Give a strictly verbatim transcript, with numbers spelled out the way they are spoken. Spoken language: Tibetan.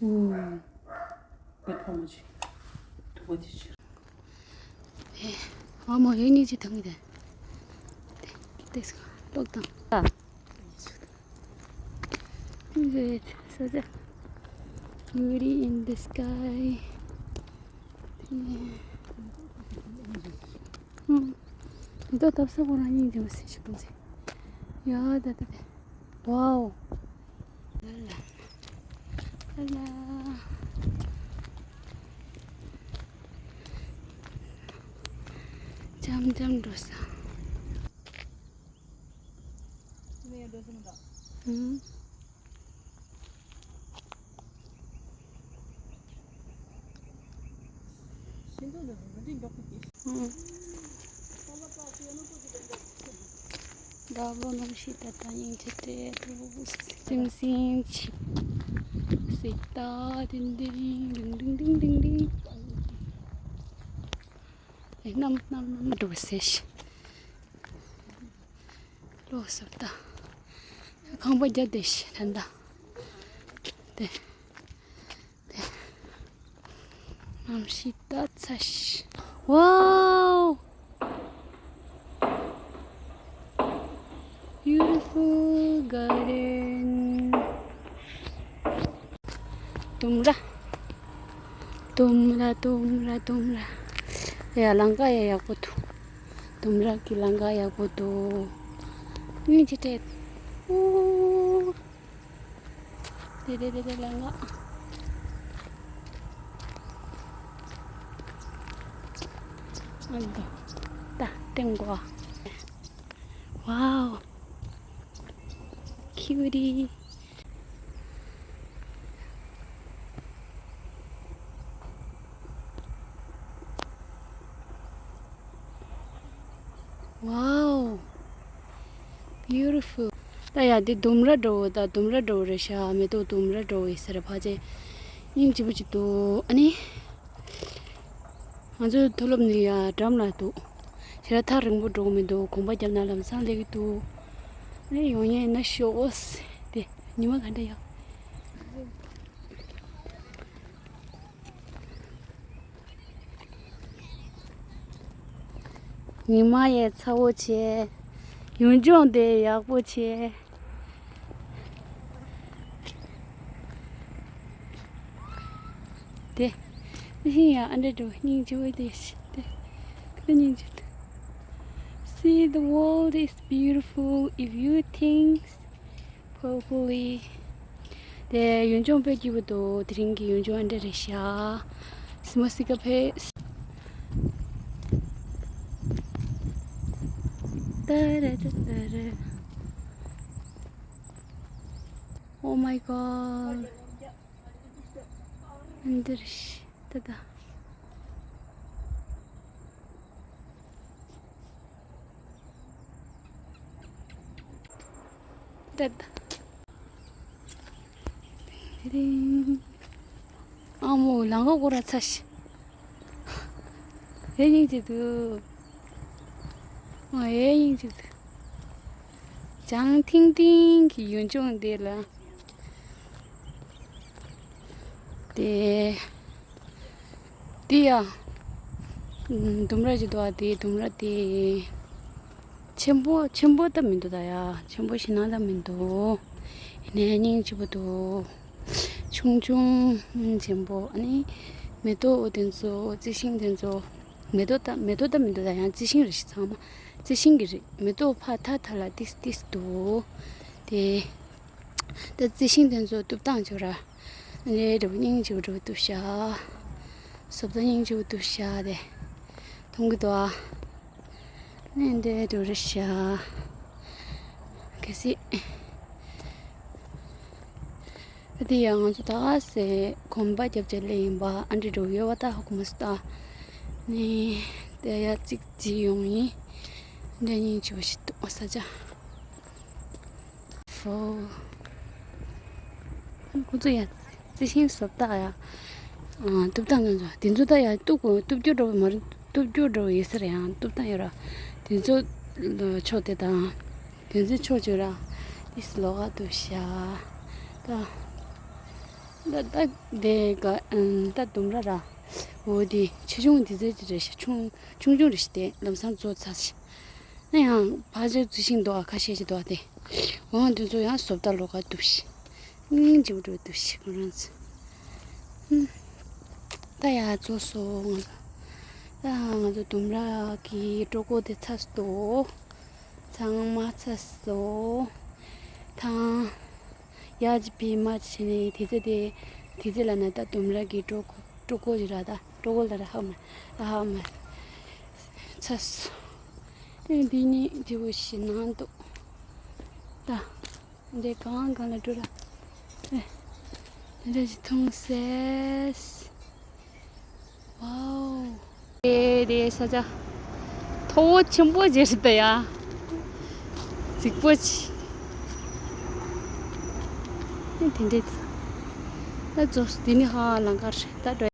ཨུམ། དཔེ་ཕོ་མོ་ཆེ། ཐུག་པ་ཆེ་ཆེ། ཨ་མ་ཡོད་ཉིད་ཅིག་ཐང་གི་དེ། དེ་སོ་ཏོག་དང་། ཨ། Beauty in the sky. ཨུམ། ད་ལྟ་ས་ཁོ་རང་ཉིད་འདི་མ་སེ་ཞིག་དང་ཟེ། ཡ་ད་ད་དེ། Wow. ལ་ལ། འཇམ་འཇམ་འགྲོ་ས། ཨུམ། ཨུམ། དགྲ་བོ་རྣམ་ཤེས་ད་ལྟ་སྙིང་རྗེ་སྤྲད་འདུག་སིམ་སིམ་བྱེད། སྲེག་ད་ཏིང་ཏིང་ཏིང་ཏིང་ཏིང་ཏིང་ཏིང་། ཨེ་གནམ་གནམ་གནམ་འགྲོ་བ་ཟེར་ཤི། ལོ་སོ་ད། ཁང་པ་རྒྱ་དེ་ཤི་ད་ད། དེ། དེ། གནམ་གཤིས་ད་ཚ་ཤི། Wow! Beautiful garden. ལྡུམ་ར། ལྡུམ་ར་ལྡུམ་ར་ལྡུམ་ར། ཡ་ལམ་ཀ་ཡ་ཡག་པོ་འདུག་ལྡུམ་ར་གི་ལམ་ཀ་ཡག་པོ་འདུག་སྙིང་རྗེ་སྤྲད། ཨུ། དེ་དེ་དེ་དེ་ལམ་ཀ། ཨ་འདུག་ད་སྟེང་གོ། Wow. Cutie. Wow. Beautiful. ད་ཡ་འདི་ལྡུམ་ར་འགྲོ་བོ་ད་ལྡུམ་ར་འགྲོ་བོ་རེད་ཤག་མེ་ཏོག་ལྡུམ་ར་འགྲོ་བོ་ཡིན་ས་རེད། ཕ་ཆེ་སྙིང་རྗེ་པོ་ཅིག་འདུག་ཨ་ནི། ང་ཚོའི་མཐོ་སློབ་ནས་ཡར་འགྲམ་ལ་འདུག་ཞེ་དྲག་ཐག་རིང་པོ་འགྲོ་གི་མི་འདུག་གོམ་པ་བརྒྱབ་ན་ལམ་སང་སླེབས་ཀྱི་འདུག་ཨ་ནི་ཡོང་ཉེན་ཡིན་ན་ཤོག་ཨོ་སི། དེ་ཉི་མ་ག་འདྲ་ཡོད། ཉི་མ་ཡང་ཚ་བོ་བྱས། ཡུལ་ལྗོངས་དེ་ཡག་པོ་བྱས། དེ། ཨ་ཧི་ཡ་ཨ་འདྲ་འགྲོ་སྙིང་རྗེ་བོ་དེ་ཤི་དེ། ཁོ་སྙིང་རྗེ་དེ། See, the world is beautiful if you think purposefully. དེ་ཡུལ་ལྗོངས་དཔེ་སྐྱིད་པོ་འདུག་དེ་རིང་གི་ཡུལ་ལྗོངས་ཨ་འདྲ་རེད་ཤག་སི་མ་སི་ཀ་ཕེ། ཏ་ར་ཏ་ཏ་ར། Oh my god. ཨ་འདྲ་རེད་ཤག་ད་ད། ད་ད། དེ་རིང་། ཨ་མོ་ལམ་ཁ་སྐོར་ར་ཚ་ཤི། ཨེ་སྙིང་རྗེ་འདུག་ཨ་ཨེ་སྙིང་རྗེ་འདུག་ལྗང་ཐིང་ཐིང་གི་ཡུལ་ལྗོངས་འདི་ལ། དེ། འདི་ཡ། ལྡུམ་ར་ཅིག་འདུག་ཨ་དེ་ལྡུམ་ར་དེ། ཆེན་པོ་ཆེན་པོ་ད་མི་འདུག་ད་ཡ་ཆེན་པོ་ཞེ་ན་ད་མི་འདུག་ཡིན་ནའི་སྙིང་རྗེ་པོ་འདུག་ཆུང་ཆུང་ཆེན་པོ་ཨ་ནི། མེ་ཏོག་དེ་ཚོ་རྩི་ཤིང་དེ་ཚོ། མེ་ཏོག་ད་མེ་ཏོག་ད་མི་འདུག་ད་ཡང་རྩི་ཤིང་རེད་ཤག་ཚང་མ་རྩི་ཤིང་གི་རེད། མེ་ཏོག་ཕར་ཐ་ཐ་ལ་ཏིས་ཏིས་འདུག་དེ། ད་རྩི་ཤིང་དེ་ཚོ་གཏུབ་སྟངས་ཅིག་ར། ཨ་ནི་འདྲ་བོ་སྙིང་རྗེ་པོ་འདྲ་བོ་འདུག་ཤག་བཟོ་ལྟ་སྙིང་རྗེ་པོ་འདུག་ཤག་དེ། མཐོང་གི་འདུག་ཨ། ཨ་ནི་འདྲ་འདྲ་བོ་རེད་ཤག་གལ་སྲིད། ཨ་དེ་ཡང་ང་ཚོ་ད་ག་སེ་གོམ་པ་རྒྱབ་བྱས་སླེབས་ཡིན་པ་ཨ་འདྲ་འདྲ་བོ་ཡོད་པ་ད་ཧ་གོ་མ་སོང་ད། ཨ་ནི་དེ་ཡ་གཅིག་བརྩིས་ཡོང་ཡིན། འདྲ་སྙིང་རྗེ་པོ་ཞིག་འདུག་ཨ་ས་ཆ། ཧྥོ། ཁོ་ཚོ་ཡ་རྩི་ཤིང་བཟོ་ལྟ་ཡ། ཨ་གཏུབ་སྟངས་ང་ཚོ་དེ་ཚོ་ད་ཡ་གཏུབ་དགོས་གཏུབ་རྒྱུ་འགྲོ་བ་མ་རེད། གཏུབ་རྒྱུ་འགྲོ་བ་ཡོད་ས་རེད། ཡང་གཏུབ་སྟངས་ཡོད་ར། དེ་ཚོ་ཕྱོགས་དེ་དང་། དེ་ཚོ་ཕྱོགས་བཅུ་ར། ཏིས་ལོགས་ཀ་འདུག་ཤག་ད། ད་ད་དེ་ག་ཨམ། ད་ལྡུམ་ར་ར། འོ་དེ་ཆེ་ཆུང་དེ་ཚོ་ཅི་རེད་ཤག་ཆུང་ཆུང་ཆུང་རེད་ཤག་དེ་ལམ་སང་རྫོགས་ཚར་ཤག་ན་ཡང་ཕར་ཚུར་འཛུལ་ཤིང་འདུག་ཨ། ཁ་ཤས་ཤིག་འདུག་ཨ། དེ་འོང་དེ་ཚོ་ཡང་བཟོ་ལྟ་ལོག་ག་འདུག་ཤག་སྙིང་རྗེ་པོ་འགྲོ་འདུག་ཤག་ཁོ་རང་ཚོ། ཨུམ། ད་ཡར་རྫོགས་སོང་ང་ཚོ། ད་ང་ཚོ་ལྡུམ་ར་གི་སྤྲོ་སྐོར་དེ་ཚར་སོང་། ཚང་མ་ཚར་སོང་། ཐང་། ཡ་ཅི་པི་མ་ཅི་ནི་དེ་ཚེ་དེ། དེ་ཚེ་ལ་ན་ད་ལྡུམ་ར་གི་སྤྲོ་སྐོར་སྤྲོ་སྐོར་ཡོད་ར། ད་སྤྲོ་སྐོར་ལ་ར་ཧ་མ་ཧ་མ་ཚར་སོང་། ཨེ་འདི་ནི་འདི་བོ་ཞིག་ནང་འདུག་ད་འདི་གང་གང་ལ་འགྲོ་ར། ཨེ་འདི་འདྲ་ཞིག་མཐོང་སྲིད། ཝའོ། དེ་དེ་ས་ཆ་མཐོ་བོ་ཆེན་པོ་ཅིག་རེད་ད་ཡ། རྫིག་པོ་ཅིག་ཨེ་དེ་འདྲས། ད་རྫོགས་སོང་། དེ་ནི་ཧ་ལམ་ག་རེད་ད་འགྲོ།